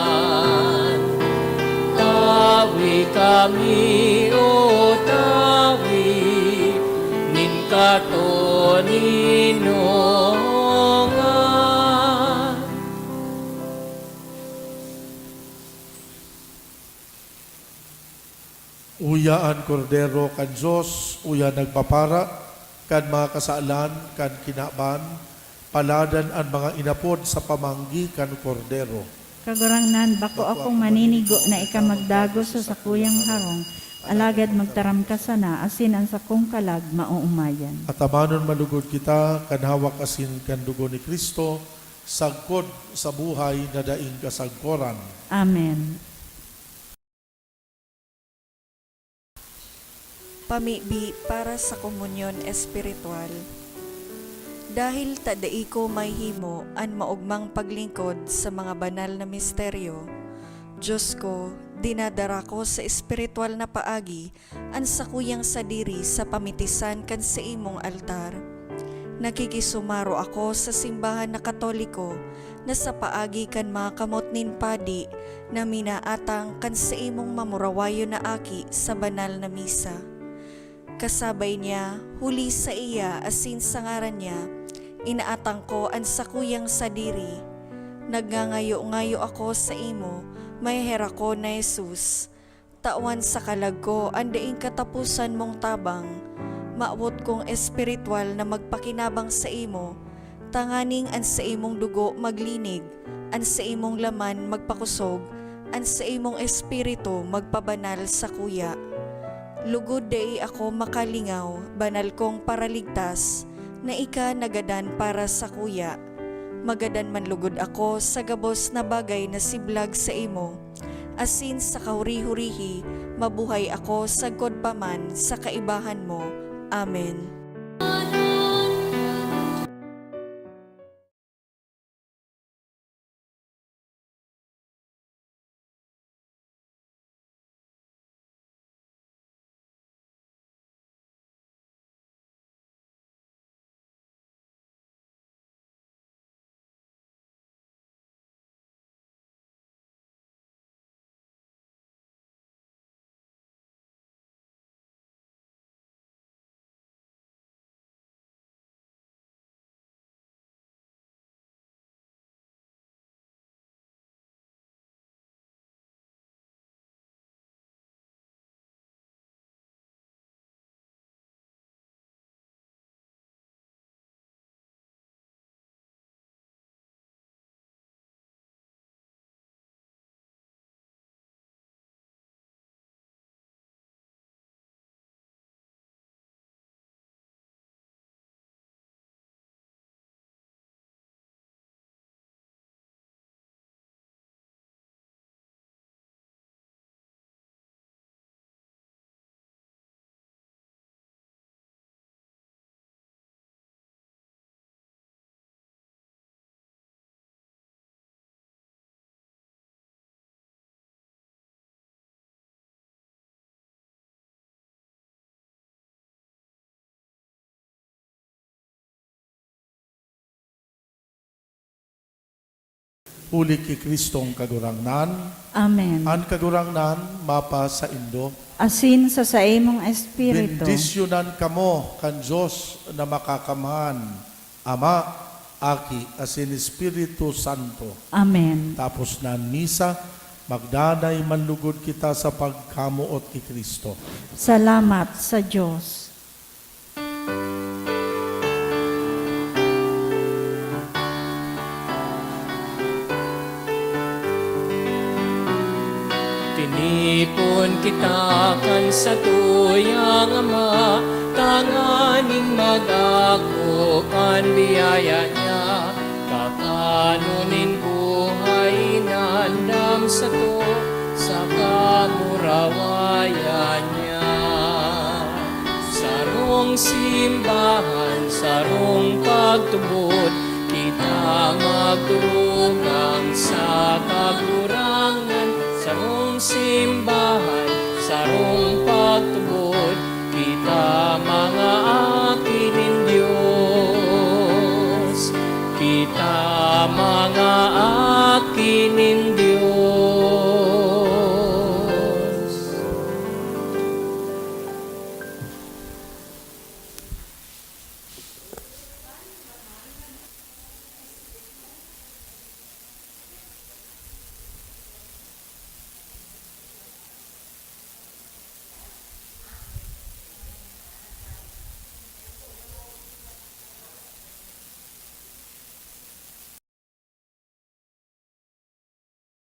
Tawi kami, O tawi, nin katoninongan. Uya an Kordero kan Dios, uya nagpapara kan mga kasalan kan kinaban, paladan an mga inapod sa pamanggi kan Kordero. Kagurangnan, bako akong maninigo na ika magdagos sa sakuyang harong, alagad magtaram ka sana, asin an sakong kalag maoomayan. Atamanon malugod kita kan hawak asin kan dugo ni Cristo, sagkod sa buhay na daing kasagkoran. Amen. Pamibi para sa komunyon espiritual. Dahil ta dai ko mahimo an maogmang paglingkod sa mga banal na misteryo, Dios ko, dinadara ko sa espiritual na paagi an sakuyang sadiri sa pamitisan kan saimong altar. Nakikisumaro ako sa simbahan na Katoliko na sa paagi kan mga kamot nin padi na minaatang kan saimong mamurawayon na aki sa banal na misa. Kasabay niya, huli saiya asin sa ngaran niya, inaatang ko an sakuyang sadiri. Nagngangayo-ngayo ako saimo, maheherakon na Jesus. Tawan sa kalag ko an daing kataposan mong tabang. Mawot kong espiritual na magpakinabang saimo, tanganing an saimong dugo maglinig, an saimong laman magpakosog, an saimong espiritu magpabanal sakuya. Lugod dai ako makalingaw, banal kong Paraligtas, na ika nagadan para sakuya. Magadan man lugod ako sa gabos na bagay na siblag saimo, asin sa kahuri-hurihi mabuhay ako sagkod pa man sa kaibahan mo. Amen. Huli ki Kristong Kagurangnan. Amen. An Kagurangnan mapasaindo. Asin sa saimong espiritu. Bendisyonan kamo kan Dios na Makakamhan, Ama, Aki, asin Espiritu Santo. Amen. Tapos na an misa, magdanay man lugod kita sa pagkamoot ki Cristo. Salamat sa Dios. Tinipon kita kan satuyang Ama, tanganing mag-ako kan biyaya niya. Kakano nin buhay na andam sato sa kamurawayan niya. Sarong simbahan, sarong pagtubod, kita magturugang sa Kagurangnan. Sarong simbahan, sarong